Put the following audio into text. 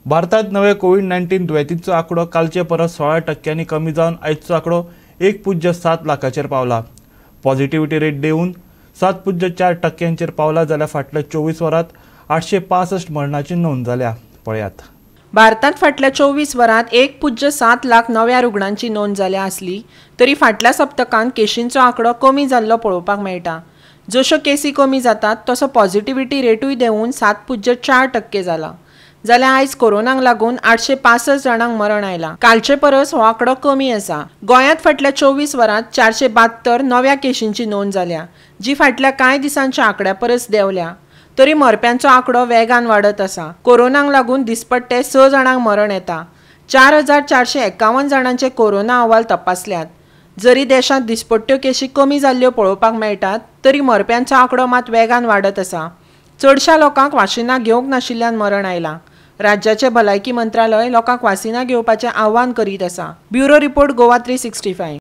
भारतात नवे कोविड-19 दुयेंतींचो आंकडो कालचे परस 16% कमी जावन आयचो आंकडो 1.07 लाखाचेर पावला. पॉझिटिव्हिटी रेट देंवून 7.4% पावला जाल्यार फाटल्या 24 वरांत 865 मरणाची नोंद जाल्या. पळयात. भारतात फाटल्या 24 वरांत 1.07 लाख नव्या रुग्णांची नोंद जाल्या आसली तरी फाटल्या सप्तकांत केशींचो आंकडो कमी जाल्लो पळोवपाक मेळटा. जश्यो केसी कमी जातात तसो पॉझिटिव्हिटी रेटूय देंवून 7.4% जाला. जाल्यार आयज कोरोनाक लागून 865 जाणांक मरण आयलां. कालचे परस हो आंकडो कमी आसा. गोंयांत फाटल्या 24 वरांत 472 नव्या केशींची नोंद जाल्या, जी फाटल्या कांय दिसांच्या आंकड्या परस देंवल्या. तरी मरप्यांचो आंकडो वेगान वाडत आसा. कोरोनाक लागून दिसपट्टे 6 जाणांक मरण येता. 4451 जाणांचे कोरोना अहवाल तपासल्यात. जरी देशांत दिसपट्ट्यो केशी कमी जाल्ल्यो पळोवपाक मेळटात तरी मरप्यांचो आंकडो मात वेगान वाडत आसा. चडशा लोकांक वाशिनां घेवंक नाशिल्ल्यान मरण आयलां. राज्याचे भलायकी मंत्रालय लोकांक वासिनां घेवपाचें आव्हान करीत आसा. Bureau report, Goa 365.